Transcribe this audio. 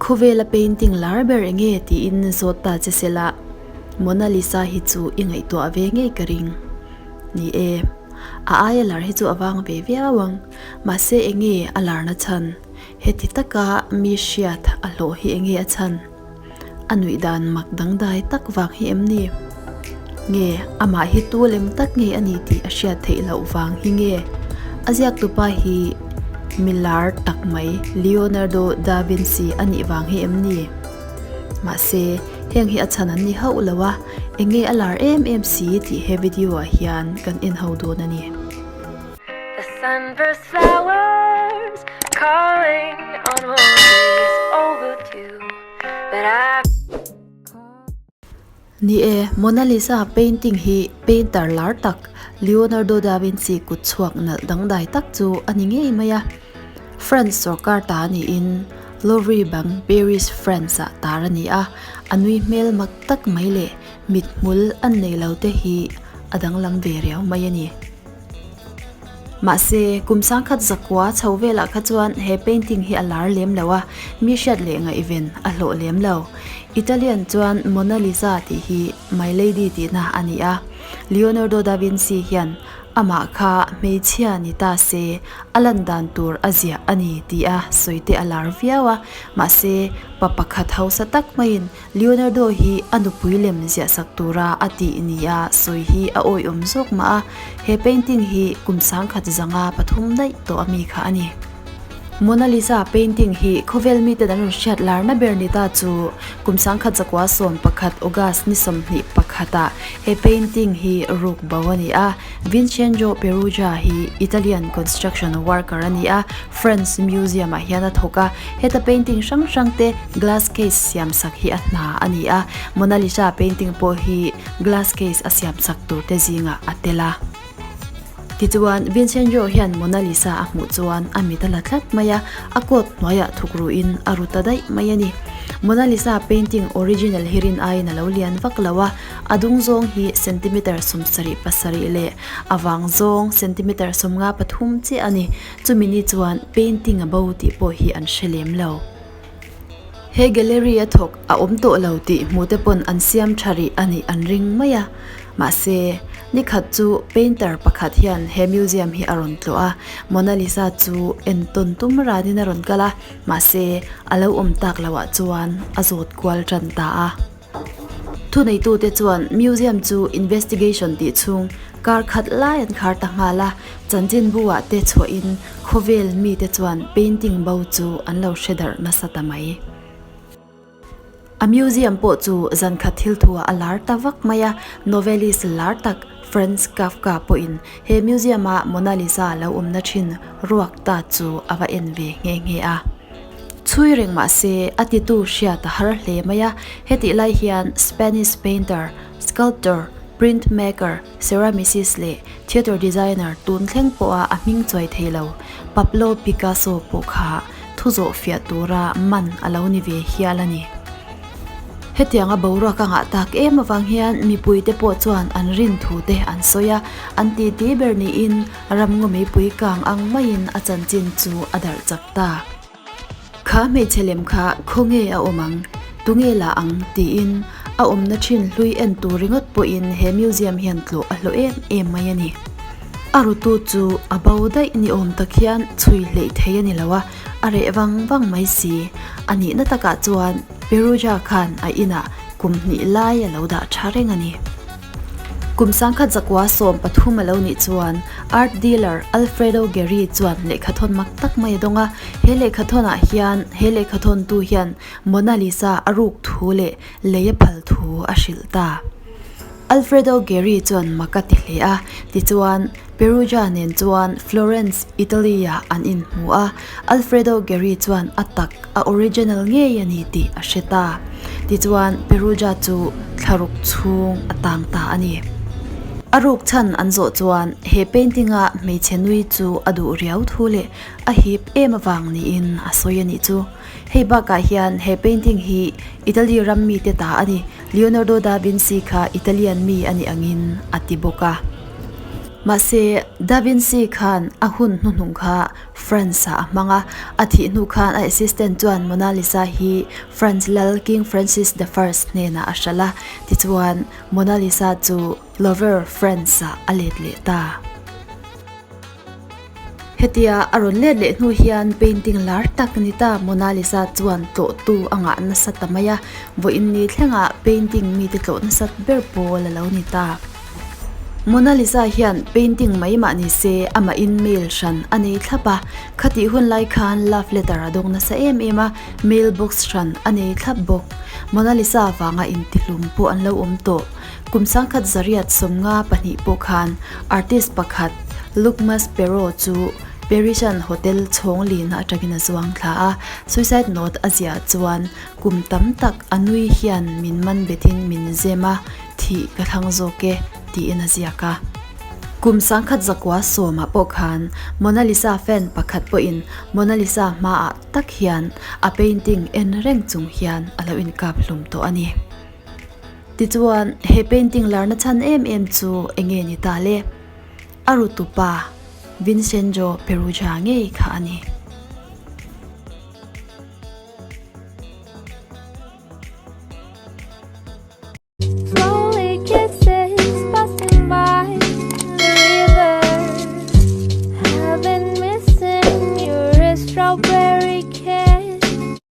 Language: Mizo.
Khawvela painting lar ber enge tiin zawt ta che sela, Mona Lisa hi chu i ngaihtuah ve ngei ka ring. Ni e, a aia lar hi chu a vang ve viau ang, mahse enge a larna chhan? Heti taka mi hriat a hlawh hi enge a chhan? A nuih dan mak dangdai tak vang hi em ni? Nge amah hi tu lem tak nge a ni tih a hriat theih loh vang hi nge? A ziaktupa hi mi lar tak mai Leonardo da Vinci a nih vang hi em ni? Mahse, heng hi a chhan an ni hauh lo a, enge a lar em em si tih he video ah hian kan en ho dawn a ni. The sunburst flowers calling on roses overdue But I Ni e, Mona Lisa painting hi painter lar tak Leonardo da Vinci kut chhuak nalh dangdai tak chu a ni ngei mai a. France sorkar ta niin Louvre bang Paris, France ah tar a ni a, a nui hmel mak tak mai leh mithmul an nei lo te hi a danglam ve riau mai a ni. Mahse, kum sangkhat zakua chho velah kha chuan he painting hi a lar lem lo a, mi hriat leh ngaihven a hlawh lem lo. Italian chuan Mona Lisa tih hi My Lady tihna a ni a, Leonardo da Vinci hian amah kha hmeichhia ni ta se a lan dan tur a ziah a ni tih a sawi te a lar viau a, mahse pa pakhat hausa tak maiin Leonardo hi a nupui lem ziahsak tura a tih nia sawi hi a awihawm zawk mah a, he painting hi kum sangkhat zanga pathum daih tawh ami kha a ni. Mona Lisa painting hi khawvel mite an rawn hriat larna ber ni ta chu kum sangkhat zakua 11 August ni 21 ah he painting hi ruk bo a ni a, Vincenzo Peruggia hi Italian construction worker a ni a, France Museum ah hian a thawk a, heta painting hrang hrang te glass case siam sak hi a hna a ni a, Mona Lisa painting pawh hi glass case a siam sak tur te zingah a tel a. Tichuan, Vincenzo hian Mona Lisa a hmuh chuan a mit a la tlat mai a, a coat hnuaiah thuk ruhin a ru ta daih mai a ni. Mona Lisa painting original hi rin aiin a lo lian vak lo a, a dung zawng hi centimeter 77 leh a vang zawng centimeter 53 chiah a ni. Chumi ni chuan painting a bo tih pawh hi an hre lem lo. He gallery a thawk a awm tawh lo tih hmu te pawn an siam tha rih a nih an ring mai a. Mahse, ni khat chu painter pakhat hian he museum hi a rawn tlawh a, Mona Lisa chu entawn tum ranin a rawn kal a, mahse a lo awm tak loh ah chuan a zawt kual tan ta a. Thuneitute chuan museum chu investigation tih chhung kar khat lai an khar ta nghal a, chanchinbu ah te chhuahin khawvel mite chuan painting bo chu an lo hre darh nasa ta mai. A museum pawh chu zan khat thil thuah a lar ta vak mai a, novelist lar tak Franz Kafka pawhin he museum a Mona Lisa lo awmna thin ruak ta chu a va en ve nghe nghe a. Chhui reng mah se, a titu hriat a har hle mai a, hetih lai hian Spanish painter, sculptor, print maker, ceramicist leh theatre designer tun thleng pawha a hming chuai thei lo Pablo Picasso pawh kha thu zawh fiah tura man a lo ni ve hial a ni. Hetianga boruak a ngah tak em avang hian mipuite pawh chuan an rin thu te an sawi a, an titi ber niin ramngaw meipui kang ang maiin a chanchin chu a darh chak ta. Kha hmeichhe lem kha khawnge a awm ang, tunge la ang tiin a awmna thin hlui en tur ringawt pawhin he museum hian tlawh a hlawh em em mai a ni. A rutu chu a bo daih ni awm tak hian chhui hleih thei a ni lo a, a reh vang vang mai si. A nihna takah chuan Perugia khan a inah kum hnih lai a lo dah tha reng a ni. Kum sangkhat zakua 13 a lo nih chuan art dealer Alfredo Gehry chuan lehkhathawn mak tak mai a dawng a, he lehkhathawnah hian he lehkhathawntu hian Mona Lisa a ruk thu leh lei a phal thu a hrilh ta. Alfredo Gehry chuan mak a ti hle a, tichuan Perugia nen chuan Florence, Italy-ah an inhmu a, Alfredo Gehry chuan a tak a original ngei a ni tih a hre ta. Tichuan, Perugia chu thlaruk chhung a tang ta a ni. A ruk chhan an zawh chuan he painting-a hmeichhe nui chu a duh riau thu leh a hip em avang niin a sawi a nih chu. Hei bakah hian he painting hi Italy ram mite ta a ni, Leonardo da Vinci kha Italian mi a nih angin a ti bawk a. Mahse, Da Vinci khan a hun hnuhnung kha France-ah a hmang a, a thih hnu khan a assistant chuan Mona Lisa hi France lal King Francis the First hnenah a hralh a, tichuan Mona Lisa chu Louvre, France-ah a let leh ta. Hetia a rawn let leh hnu hian painting lar tak ni ta Mona Lisa chuan tlawhtu a ngah nasa ta mai a, vawiin ni thlengah painting mite tlawh nasat ber pawl a lo ni ta. Mona Lisa hian painting mai mah ni se amahin mail hran a nei thlap a, khatih hun lai khan love letter a dawng nasa em em a, mail box hran a nei thlap bawk. Mona Lisa vanga intihlum pawh an lo awm tawh. Kum sangkhat zariat 52 pawh khan artist pakhat Luc Maspero chu Parisian hotel chhawng lina atangin a zuang thla a, suicide note a ziah chuan kum tam tak a nui hian min man betin min zem a, thih ka thlang zawk e tiin a ziak a. Kum 1910 ah pawh khan Mona Lisa fan pakhat pawhin Mona Lisa hmaah tak hian a painting en reng chung hian a lo inkap hlum tawh a ni. Tichuan, he painting larna chhan em em chu eng nge ni ta le? A rutupa Vincenzo Peruggia ngei kha a ni.